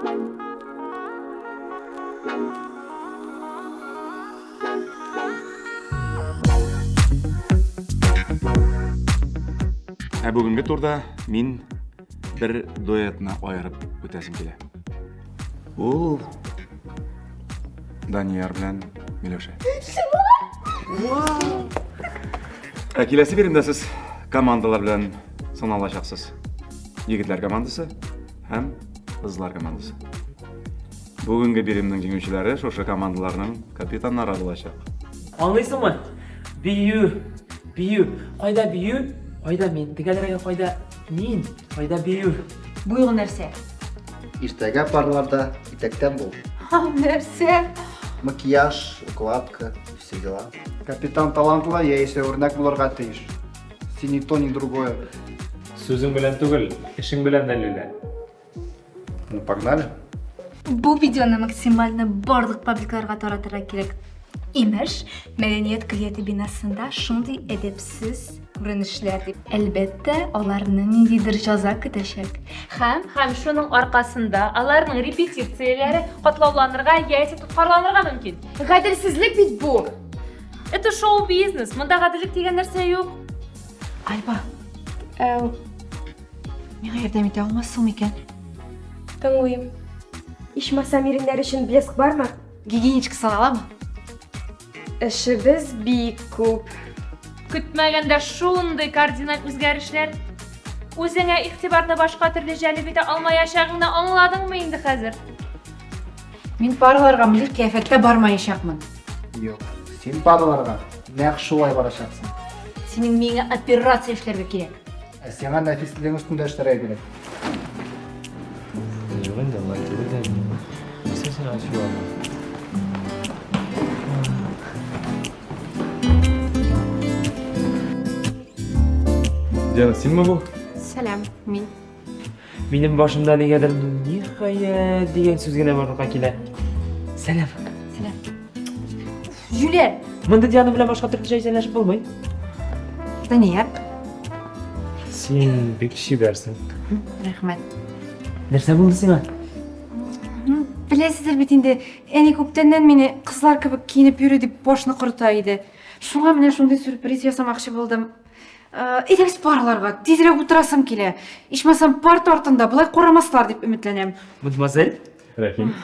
Ә бүгенге турда мин бер дуэтны аерып үтәсем килә. Ул Данияр белән Миләүшә. Ә киләсе биремдә сез командалар белән сыналачаксыз. Егетләр командасы һәм кызлар командасы. Бүгенге биремнең җиңүчеләре шушы командаларның капитаннары булачак. Аңлыйсыңмы? Бию, бию. Кайда бию, кайда мин? Төгәлрәге кайда мин, кайда бию? Бу юлы нәрсә? Иртәгә парларда итәктән бул. Нәрсә? Макияж, укладка, все дела. Капитан талантлы яисә үрнәк булырга тиеш. Син ни то, ни другое. Сүзең белән түгел, эшең белән дәлиллә. Ну, погнали. Бу видеоны максимально барлык пабликларга таратырга кирәк. Имеш, мәдәният көллияте бинасында шундый әдәпсез күренешләр дип. Әлбәттә, аларны ниндидер җаза көтәчәк. Һәм һәм шуның аркасында аларның репетицияләре катлауланырга яисә тоткарланырга мөмкин. Гаделсезлек бит бу! Это шоу-бизнес, монда гаделлек дигән нәрсә юк. Альба. Әу. Миңа ярдәм итә алмассың микән? Тыңлыйм. Ичмасам иреннәр өчен блеск бармы? Гигиеничка саналамы? Эшебез бик күп. Көтмәгәндә шундый кардиналь үзгәрешләр. Үзеңә игътибарны башка төрле җәлеп итә алмаячагыңны аңладыңмы инде хәзер? Мин параларга мондый кыяфәттә бармаячакмын. Юк, син параларга нәкъ шулай барачаксың. Синең миңа операция эшләргә кирәк. Ә сиңа нәфислегең өстендә эшләргә кирәк. Юк инде, алай түгел дә. Нәрсә син ачуландың? Диана, синме бу? Сәлам, мин. Минем башымда нигәдер ну ниһаять дигән сүз генә барлыкка килә. Сәлам. Сәлам. Җүләр. Монда Диана белән башка төрле исәнләшеп булмый. Данияр. Син бик чибәрсең. Рәхмәт. Нәрсә булды сиңа? Беләсездер бит инде, әни күптәннән мине кызлар кебек киенеп йөри дип башны корыта иде. Шуңа менә шундый сюрприз ясамакчы булдым. Әйдәгез парларга, тизрәк утырасым килә. Ичмасам парта артында болай карамаслар дип өметләнәм. Мадемуазель? Рәхим.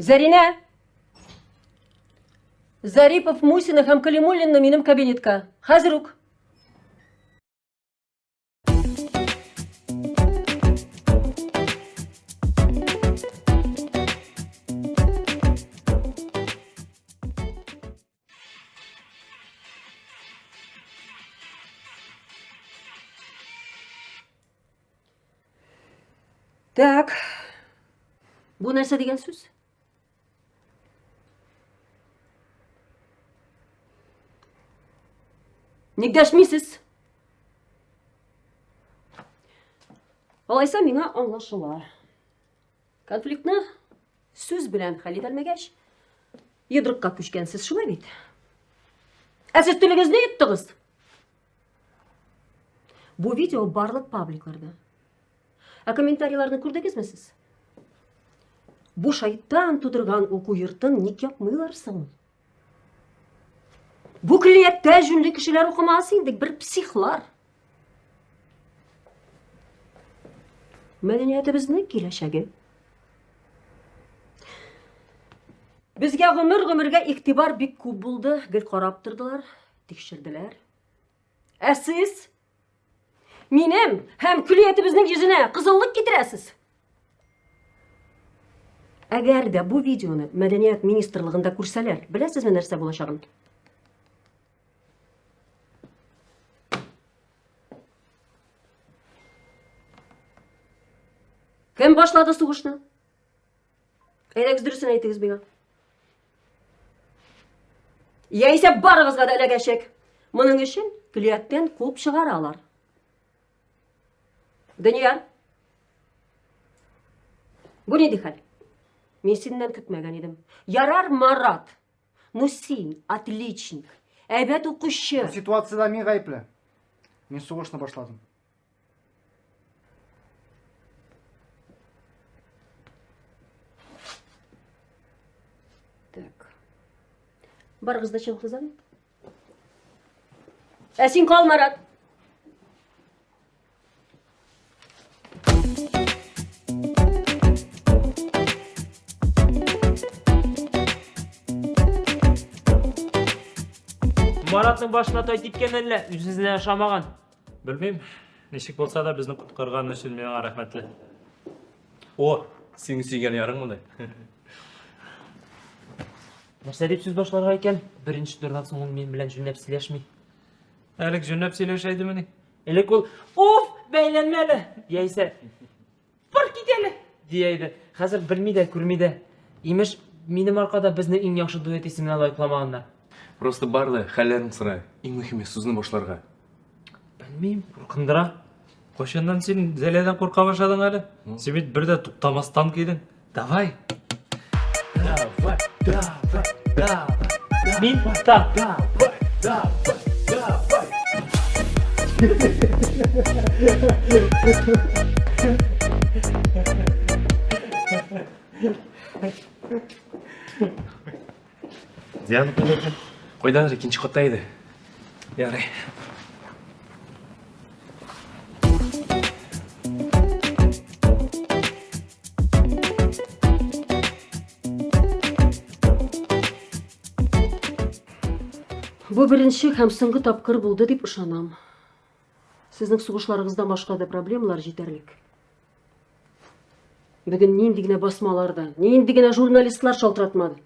Зәринә! Зарипов, Мусина һәм Калимуллинны минем кабинетка. Хәзер үк. Так. Бу нәрсә дигән сүз? Ник дәшмисез? Алайса миңа аңлашыла. Конфликтны сүз белән хәл итәлмәгәч, йодрыкка күчкәнсез, шулай бит? Ә сез телегезне йоттыгыз. Бу видео барлык пабликларда. Ә комментарийларны күрдегезме сез? Бу шайтан тудырган уку йортын ник япмыйлар соң? Бу көллияттә җүнле кешеләр укымас инде, бер психлар. Мәдәниятебезнең киләчәге. Безгә гомер-гомергә игътибар бик күп булды, гел карап тордылар, тикшерделәр. Ә сез минем һәм көллиятебезнең йөзенә кызыллык китерәсез. Әгәр дә бу видеоны мәдәният министрлыгында күрсәләр, беләсезме нәрсә булачагын? Кем башлады сугышны? Әйдәгез дөресен әйтегез миңа. Яисә барыгызга да эләгәчәк. Моның өчен көллияттән куып чыгаралар. Данияр. Бу нинди хәл? Мин синнән көтмәгән идем. Ярар, Марат. Ну син отличник. Әйбәт укучы. Бу ситуациядә мин гаепле. Мин сугышны башладым. Так. Барыгыз да чыгыгыз әле. Ә син кал, Марат. Маратның башына тай типкән әллә, үзенә ошамаган. Белмим, ничек булса да безне коткарган өчен миңа рәхмәтле. О, синең сөйгән ярың монда. Нәрсә дип сүз башларга икән? Беренче турдан соң ул минем белән җүнләп сөйләшми. Элек җүнләп сөйләшә идемени? Элек ул, уф, бәйләнмә әле, яисә бар кит әле, дия иде. Хәзер белми дә, күрми дә. Имеш, минем аркада безне иң яхшы дуэт исеменә лаекламаганнар. Просто бар да хәлләрен сора. Иң мөһиме сүзне башларга. Белмим, куркындыра. Кайчаннан син Зәлиядән курка башладың әле? Син бит бер дә туктамас танк идең. Давай. Давай, давай, давай. Мин танк. Давай, давай, давай. Диана кайда? Кайдадыр икенче катта иде. Ярый. Бу беренче һәм соңгы тапкыр булды дип ышанам. Сезнең сугышларыгыздан башка да проблемалар җитәрлек. Бүген нинди генә басмаларда, нинди генә журналистлар шалтыратмады.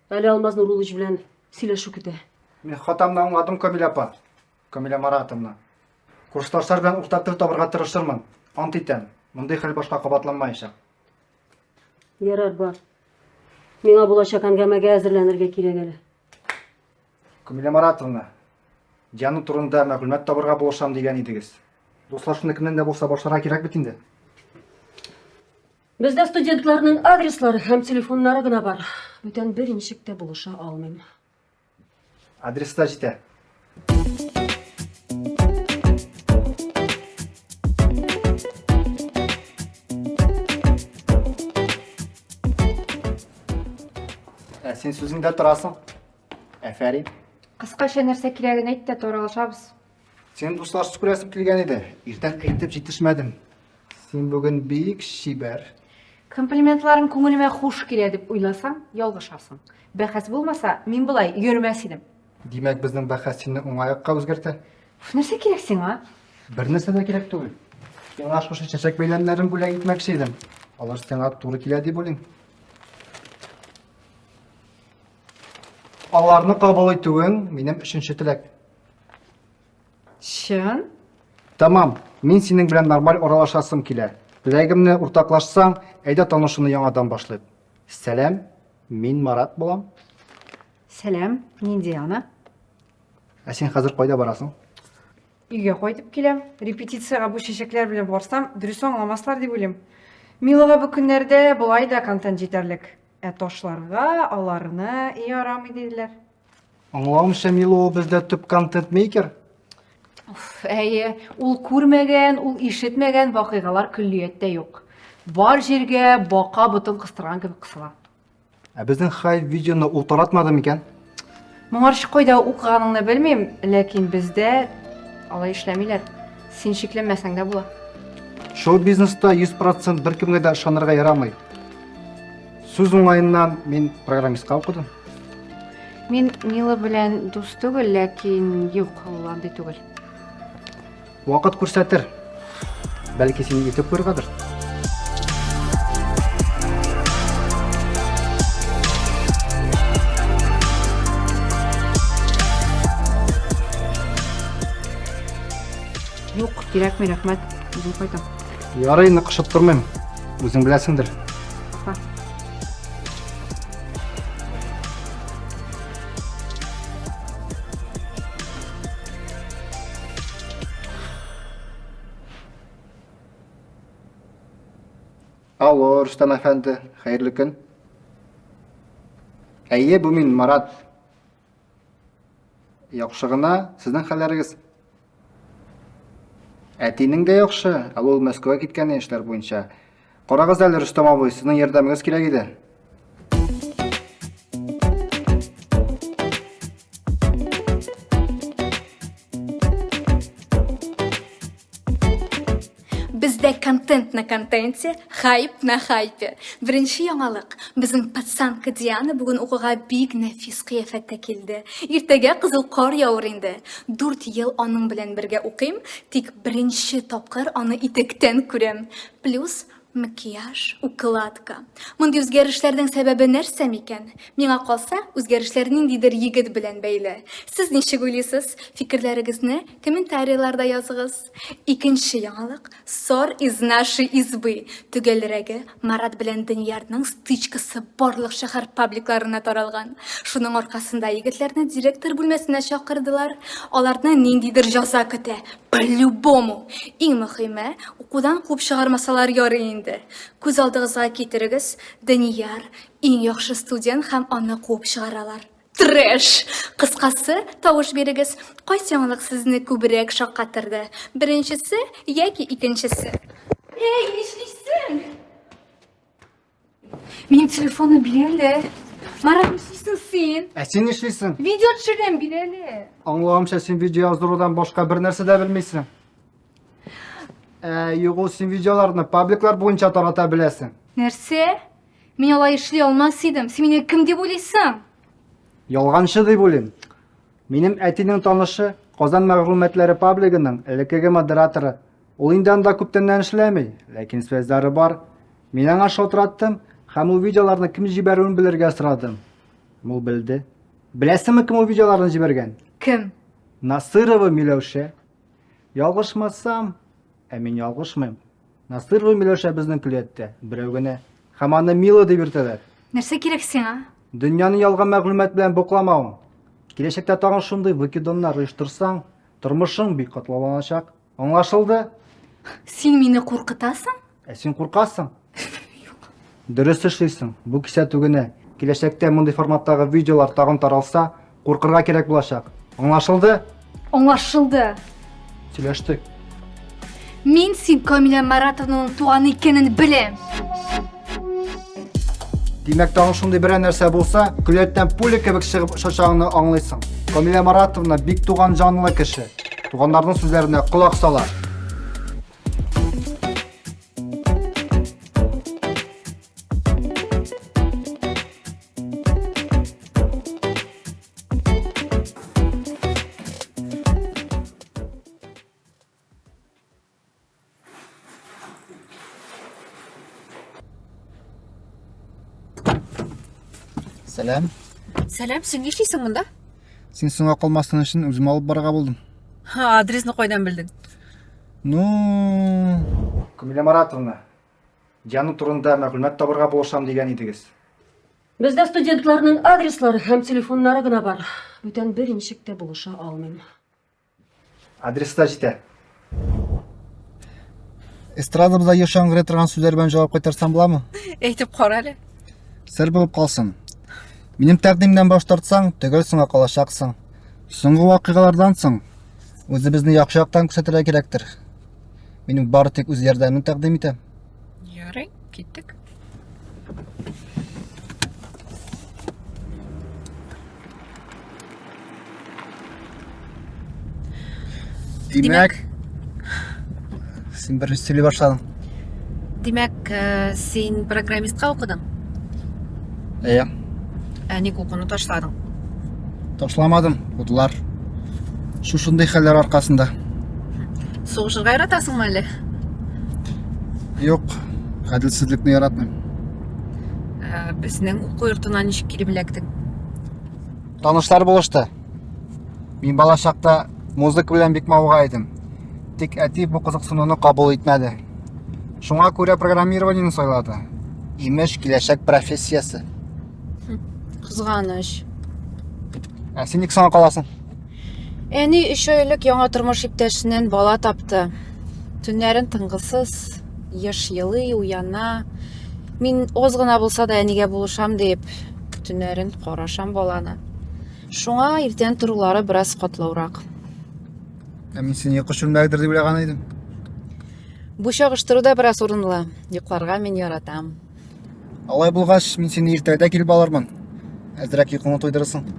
Әле Алмаз Нуруллович белән сөйләшү көтә. Мин хатамны аңладым, Камилә апа. Камилә Маратовна. Курсташлар белән уртак тел табырга тырышырмын. Ант итәм, мондый хәл башка кабатланмаячак. Ярар, бар. Миңа булачак әңгәмәгә әзерләнергә кирәк әле. Камилә Маратовна, Диана турында мәгълүмат табырга булышам дигән идегез. Дуслашуны кемнән дә булса башларга кирәк бит инде. Бездә студентларның адреслары һәм телефоннары гына бар. Бүтән берничек тә булыша алмыйм. Адрес та җитә. Ә син сүзеңдә торасың. Әфәрин. Кыскача нәрсә кирәген әйт тә таралышабыз. Син дусларсыз күрәсем килгән иде. Иртән әйтеп җитешмәдем. Син бүген бик чибәр. Комплиментларың күңелемә хуш килә дип уйласаң, ялгышасың. Бәхәс булмаса, мин болай йөрмәс идем. Димәк, безнең бәхәс сине уңай якка үзгәртә. Уф, нәрсә кирәк сиңа? Бер нәрсә дә кирәк түгел. Сиңа шушы чәчәк бәйләмнәрен бүләк итмәкче идем. Алар сиңа туры килә дип уйлыйм. Аларны кабул итүең минем өченче теләк. Чын? Тәмам, мин синең белән нормаль аралашасым килә. Теләгемне уртаклашсаң, әйдә танышуны яңадан башлыйк. Сәлам, мин Марат булам. Сәлам, мин Диана. Ә син хәзер кайда барасың? Өйгә кайтып киләм. Репетициягә бу чәчәкләр белән барсам, дөрес аңламаслар дип уйлыйм. Милага бу көннәрдә болай да контент җитәрлек. Ә ташларга аларны ярамый диделәр. Аңлавымча, Мила ул бездә төп контент-мейкер. Уф, әйе, ул күрмәгән, ул ишетмәгән вакыйгалар көллияттә юк. Бар җиргә бака ботын кыстырган кебек кысыла. Ә безнең хайп видеоны ул таратмады микән? Моңарчы кайда укыганыңны белмим, ләкин бездә алай эшләмиләр. Син шикләнмәсәң дә була. Шоу-бизнеста 100% беркемгә дә ышанырга ярамый. Сүз уңаеннан мин программистка укыдым. Мин Мила белән дус түгел, ләкин юк, ул андый түгел. Вакыт күрсәтер. Бәлки сине илтеп куяргадыр. Юк, кирәкми, рәхмәт. Үзем кайтам. Ярый, ныкышып тормыйм. Үзең беләсеңдер. Пока. Алло, Рөстәм әфәнде, хәерле көн. Әйе, бу мин, Марат. Яхшы гына, сезнең хәлләрегез? Әтинең дә яхшы, әле ул Мәскәүгә киткән эшләр буенча. Карагыз әле, Рөстәм абый, сезнең ярдәмегез кирәк иде. Бездә контент на контенте, хайп на хайпе. Беренче яңалык. Безнең пацанка Диана бүген укуга бик нәфис кыяфәттә килде. Иртәгә кызыл кар явыр инде. Дүрт ел аның белән бергә укыйм, тик беренче тапкыр аны итектән күрәм. Плюс макияж, укладка. Мондый үзгәрешләрнең сәбәбе нәрсә микән? Миңа калса, үзгәрешләр ниндидер егет белән бәйле. Сез ничек уйлыйсыз? Фикерләрегезне комментарийларда языгыз. Икенче яңалык, Сор из нашей избы. Төгәлрәге, Марат белән Даниярның стычкасы барлык шәһәр пабликларына таралган. Шуның аркасында егетләрне директор бүлмәсенә чакырдылар. Аларны ниндидер җаза көтә. По-любому! Иң мөхиме, укудан куып чыгармасалар ярый инде. Күз алдыгызга китерегез, Данияр, иң яхшы студент һәм аны куып чыгаралар. Трэш! Кыскасы, тавыш бирегез, кайсы яңалык сезне күбрәк шаккатырды? Беренчесе яки икенчесе? Эй, нишлисең? Минем телефонны бир әле. Марат, нишлисең син? Ә син нишлисең? Видео төшерәм, бир әле. Аңлавымча, син видео яздырудан башка бер нәрсә дә белмисең. Ә, юк, ул син видеоларны пабликлар буенча тарата беләсең. Нәрсә? Мин алай эшли алмас идем. Син мине кем дип уйлыйсың? Ялганчы дип уйлыйм. Минем әтинең танышы Казан мәгълүматлары паблигының элеккеге модераторы. Ул инде анда күптәннән эшләми, ләкин связьлары бар. Мин аңа шалтыраттым һәм ул видеоларны кем җибәрүен белергә сорадым. Ул белде. Беләсеңме, кем ул видеоларны җибәргән? Кем? Насырова Миләүшә. Ялгышмасам, ә мин ялгышмыйм. Насыйрова Миләүшә безнең көллияттә берәү генә. Һәм аны Мила дип йөртәләр. Нәрсә кирәк сиңа? Дөньяны ялган мәгълүмат белән букламавың. Киләчәктә тагын шундый выкидоннар оештырсаң, тормышың бик катлауланачак. Аңлашылды? Син мине куркытасың? Ә син куркасың? Юк. Дөрес эшлисең. Бу кисәтү генә. Киләчәктә мондый форматтагы видеолар тагын таралса, куркырга кирәк булачак. Аңлашылды? Аңлашылды. Сөйләштек. Мин син Камилә Маратовнаның туганы икәнен беләм. Димәк, тагын шундый берәр нәрсә булса, көллияттән пуля кебек чыгып очачагыңны аңлыйсың. Камилә Маратовна бик туган җанлы кеше. Туганнарның сүзләренә колак сала. Сәлам. Сәлам, син нишлисең монда? Син соңга калмасын өчен үзем алып барырга булдым. Ха, адресны кайдан белдең? Ну, Камилә Маратовна, Диана турында мәгълүмат табырга булышам дигән идегез. Бездә студентларның адреслары һәм телефоннары гына бар. Бүтән берничек тә булыша алмыйм. Адрес та җитә. Эстрадабызда еш яңгырый торган сүзләр белән җавап кайтарсам буламы? Әйтеп кара әле. Сер булып калсын. Минем тәкъдимнән баш тартсаң, төгәл соңга калачаксың. Соңгы вакыйгалардан соң үзебезне яхшы яктан күрсәтергә кирәктер. Мин бары тик үз ярдәмемне тәкъдим итәм. Ярый, киттек. Димәк, син беренче сөйли башладың. Димәк, э, син программистка укыдың? Әйе. Ә ник укуны ташладың? Ташламадым, кудылар. Шушындый хәлләр аркасында. Сугышырга яратасыңмы әле? Юк, гаделсезлекне яратмыйм. Ә, безнең уку йортына ничек килеп эләктең? Танышлар булышты. Мин бала чакта музыка белән бик мавыга идем. Тик әти бу кызыксынуны кабул итмәде. Шуңа күрә программированиене сайлады. Имеш, киләчәк профессиясе. Кызганыч. Ә син ник соңга каласың? Әни өч ай элек яңа тормыш иптәшеннән бала тапты. Төннәрен тынгысыз, еш елый, уяна. Мин аз гына булса да әнигә булышам дип, төннәрен карашам баланы. Шуңа иртән торулары бераз катлаурак. Ә мин сине йокы чүлмәгедер дип уйлаган идем. Бу чагыштыру да бераз урынлы. Йокларга мин яратам. Алай булгач, мин сине иртәгә килеп алырмын. Әзрәк йокыңны туйдырырсың.